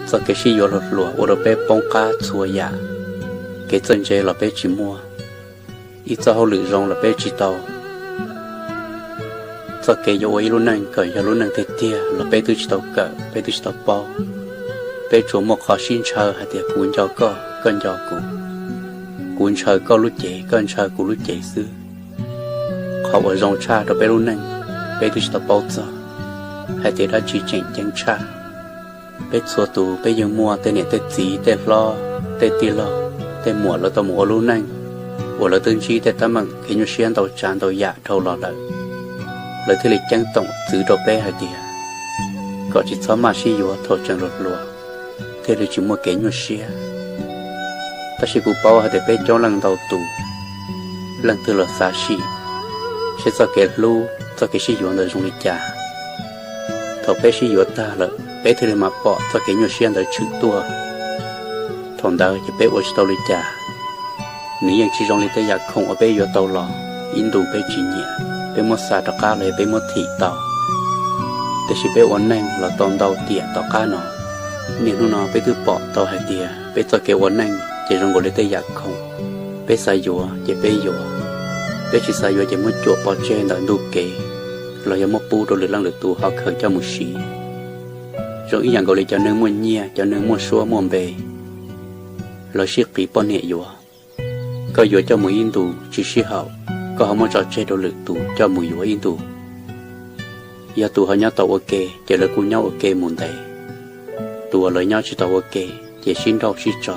Txoj kev sib yuav hluas hluas ua rau peb poob qab txhua yam. Kev txawj ntse los peb tsis muaj, ib txoj hauj lwm zoo los peb tsis tau, txoj kev yuav ua ib lub neej kom yog lub neej tiag tiag los peb twb tsis tau kawm, peb twb tsis tau paub. Peb tsuas muaj qhov sib ntshaw hais tias kuv nco koj, koj nco kuv, kuv ntshaw koj lub cev, koj ntshaw kuv lub cev xwb. Qhov uas zoo tshaj rau peb lub neej, peb twb tsis tau paub txog hais tias dab tsi tseem ceeb tshaj. Peb txhua tus peb yeej muaj tej niam tej txiv, tej hlob, tej tij laug, tej muam lawv tau mus ua lub neej uas lawv twb ntsib tej teeb meem kev nyuaj siab ntau tsav ntau yam dhau los lawm, lawv thiaj li ceeb toom txwv rau peb hais tias kom tsis txhob maj sib yuav thaum tseem hluas hluas, thiaj li tsis muaj kev nyuaj siab. Tab sis kuv paub hais tias peb coob leej ntau tus, leej twg los xav sim seb txoj kev hlub, txoj kev sib yuav ntawd zoo li cas. Thaum peb sib yuav tag lawm, peb thiaj li mam pom txoj kev nyuaj siab ntawd tshwm tuaj. Thaum ntawd ces peb ua tsis tau li cas. Nws yeej tsis zoo li tej yam khoom uas peb yuav tau los, ib ntus peb tsis nyiam, peb muab xa rov qab los yog peb muab thim tau. Tiam sis peb ua neej los tau ntau tiam tom qab no, niaj hnub no peb twb pom tau hais tias peb txoj kev ua neej ces zoo nkaus li tej yam khoom, peb xav yuav ces peb yuav, peb tsis xav yuav ces muab cuam pov tseg ntawm ntug kev, los yog muab pub rau lwm leej lwm tus ho khaws coj mus siv. Zoo ib yam nkaus li cov neeg muaj nyiaj, cov neeg muaj suab muaj npe, lawv sib qiv poj niam yuav. Koj yuav coj mus ib ntus tsis sib haum, koj ho muab tso tseg rau lwm tus coj mus yuav ib ntus. Yog tus ho nyob tau ua ke ces lawv kuj nyob ua ke mus ntev. Tus uas lawv nyob tsis tau ua ke ces sib nrauj sib tso,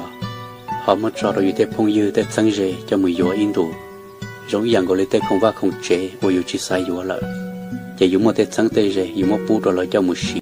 ho muab tso rau yus tej phooj ywg tej txheeb ze coj mus yuav ib ntus. Zoo ib yam nkaus li tej khoom vaj khoom tsev uas yus tsis xav yuav lawm, ces yus muaj tej txheeb tej ze yus muab pub rau lawv coj mus siv.